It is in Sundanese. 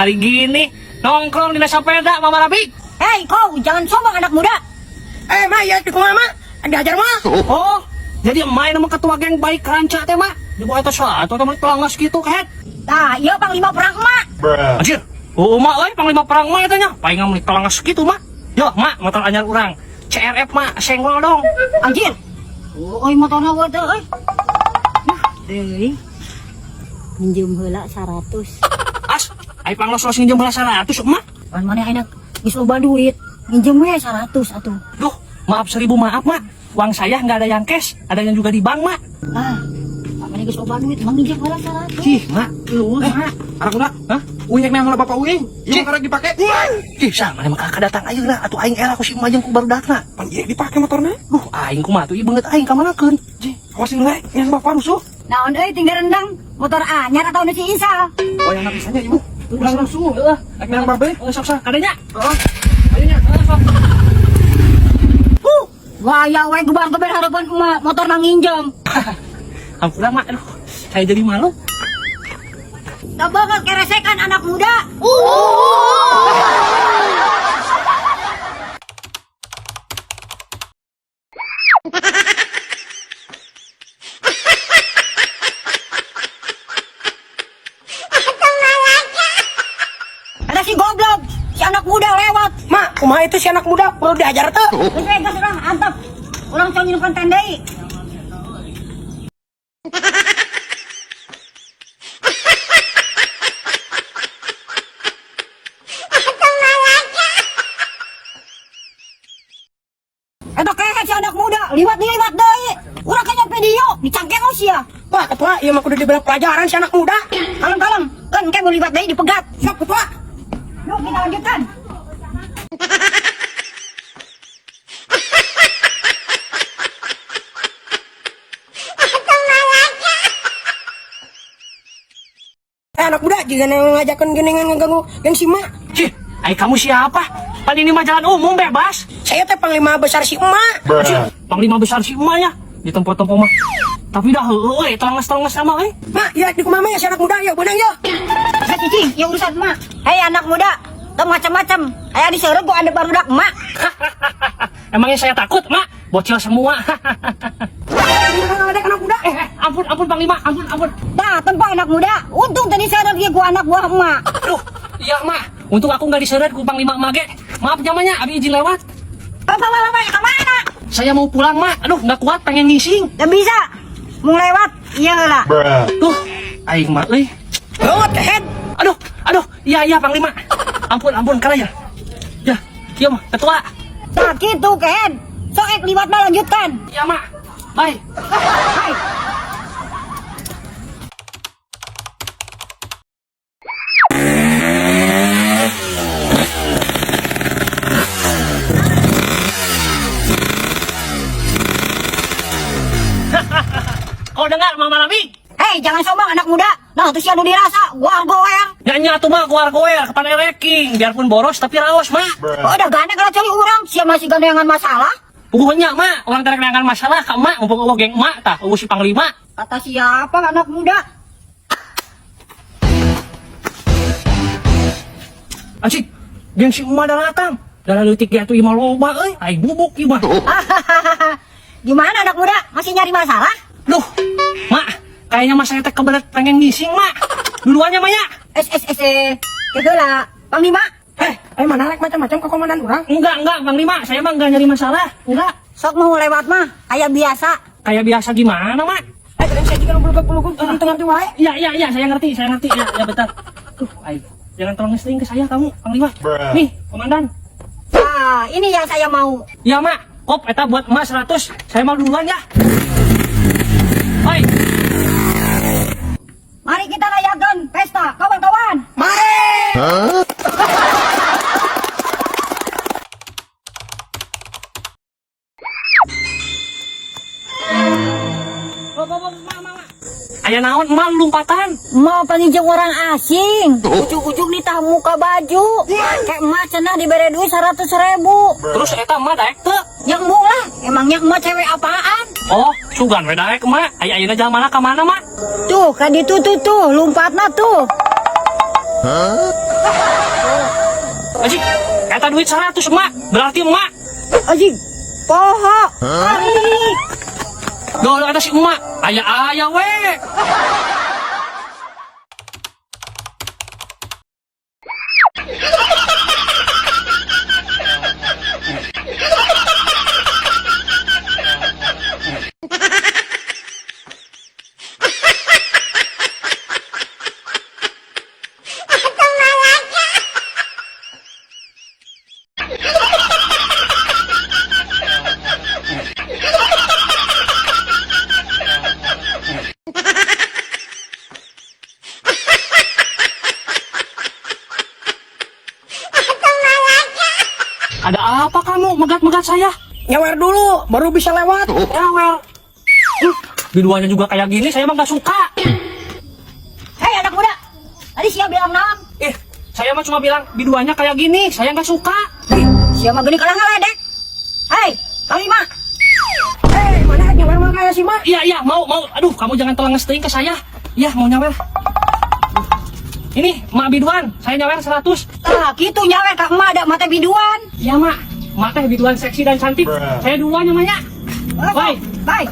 Hari gini nongkrong di sepeda Mama Rabi. Hei kau, jangan sombong anak muda. Ma, ya di kumaha, Ma? Diajar mah. Oh, jadi emak nama ketua geng baik ranca teh, Mak. Di bawah atas atau teman telangas gitu, kehed. Tah, iya panglima perang emak. Anjir. Oh, mak euy, panglima perang mah eta nya. Paling ngamuk telangas gitu, Mak. Yo, Mak, motor anyar urang. CRF, Mak, senggol dong. Anjir. Oh, euy motorna euy teh euy. Nah, deui. Minjem heula 100. As, ai panglos-los nginjem heula 100, Mak. Pan maneh ayeuna geus loba duit. Minjem we 100 atuh. Duh, maaf seribu maaf, Mak. Uang saya nggak ada yang cash, ada yang juga di bank, Mak. Ah, maneh geus loba duit, emang minjem heula 100. Cih, Mak, lu, Mak. Anak muda, Hah? uing yang heula bapak uing. Cih. Ieu karek dipake. Cih, sama emang kakak datang ayeuna atuh aing era ku si emak jeung ku barudakna. Pan ieu dipake motorna. Duh, aing kumaha tuh ieu beungeut aing ka manakeun. Cih, awasin heula yang bapak rusuh. Naon euy tinggal rendang, motor anyar atau nu si Isal? Oh, yang bisanya ibu. Ulah rusuh. Heeh, Rek nang babe. Heeh, sok sok kadenya. Heeh. Ayo nya. Heeh, sok. Gaya we gebar-geber harapan emak, motor nang nginjem. Ampura, Mak. Aduh, saya jadi malu. Tak bakal keresekan anak muda. Ada si goblok, si anak muda lewat. Mak, kumaha itu si anak muda perlu diajar teu? Geus we geus urang antep. Urang cong nyeun konten deui. Eta kehed si anak muda, liwat deui liwat deui. Urang kanya video, dicangkeng sia. Wah, ketua, ieu mah kudu diberi pelajaran si anak muda. Kalem-kalem, kan engke mau liwat deui dipegat. Siap, ketua. Yuk kita lanjutkan. Anak muda, jika ngajakan geningan ngeganggu geng si emak. Cih, ai kamu siapa? Pan ini mah jalan umum bebas. Saya teh panglima besar si emak. Cih, panglima besar si emaknya di tempat-tempat mah. Tapi dah heueuh euy, telangas-telangas sama euy. Mak, ya di kumaha ya si anak muda ya beunang ya. Saya cicing, ya urusan emak. Hei anak muda, tong macam-macam. Aya diseureuh ku anda barudak emak. Emangnya saya takut, Mak? Bocil semua. Ada anak muda. Ampun, ampun Panglima, ampun, ampun. Tah, tempat anak muda. Untung tadi seureuh ge ku anak buah emak. Aduh, iya, Mak. Untung aku nggak diseret ku Panglima Mage. Maaf nyamanya, abi izin lewat. Bapak, bapak, bapak, ke mana? Saya mau pulang, Mak. Aduh, nggak kuat pengen ngising. Gak bisa. Mau lewat, iya lah. Duh, aing mah euy. Banget kehed. Aduh, aduh, iya iya Panglima. Ampun, ampun, kalah ya. Ya, iya mah, ketua. Tah, gitu kehed. Sok ek liwat mah lanjutkan. Iya, Mak. Bye. Hai. Kau dengar Mama Rabi? Hei, jangan sombong anak muda. Nah, itu si anu dirasa, gua goer. Nyanyi atuh mah goer-goer kepada reking, biarpun boros tapi raos, Mak. Oh, udah gandeng kalau cari orang, siapa masih gandengan masalah? Puguhnya, Mak, orang terek neangan masalah ka Mak, mumpung eueuh geng Mak tah, eueuh si Panglima. Kata siapa anak muda? Anjing, geng si emak datang. Darah leutik ge atuh imah loba euy, aing bubuk ieu mah. Gimana anak muda? Masih nyari masalah? Duh, Mak, kayaknya mas saya teh kebelet pengen ngising, Mak. Duluannya, Mak ya. S S S E. Gitu lah. Panglima. Mana rek macam-macam ke komandan urang? Enggak, enggak, Panglima, saya mah enggak nyari masalah. Enggak. Sok mau lewat mah, kayak biasa. Kayak biasa gimana, Mak? Kalian saya juga beluguk-beluguk tengah ngerti wae. Iya, iya, iya, saya ngerti, Ya, ya bentar. Tuh, ayo. Jangan tolong ngeselin ke saya kamu, Panglima. Nih, komandan. Ah, ini yang saya mau. Ya, Mak. Kop, eta buat emak 100. Saya mau duluan ya. Hai. Mari kita rayakan pesta, kawan-kawan. Mari. Aya naon emak lompatan? Mau penginjung orang asing. Ujung-ujung ditah muka baju. Kayak emak cenah dibere duit 100.000. Terus eta emak daek teu? Yang embung lah, emangnya emak cewek apaan? Oh, sugan we daek emak. Aya ayeuna jalan mana ka mana, Mak? Tuh, kan itu tuh tuh, lompatna tuh. Hah? Anjing, eta duit 100 emak, berarti emak. Anjing, poho. Gaul eta si emak, aya-aya we. Ada apa kamu megat-megat saya? Nyawer dulu, baru bisa lewat. Nyawer. Biduannya juga kayak gini, saya mah gak suka. Hei anak muda, tadi siapa bilang naon? Eh, saya mah cuma bilang biduannya kayak gini, saya nggak suka. Siapa gini kalah ngeledek? Hei, kali mah. Eh, mana nyawer mah kayak si mak? Iya, iya, mau, mau. Aduh, kamu jangan telenges teuing ke saya. Iya, mau nyawer. Ini, Mak Biduan, saya nyawer 100. Tah, gitu nyawer ka emak ada mata biduan. Iya, Mak. Mak teh biduan seksi dan cantik. Saya duluan namanya. Bye. Bye.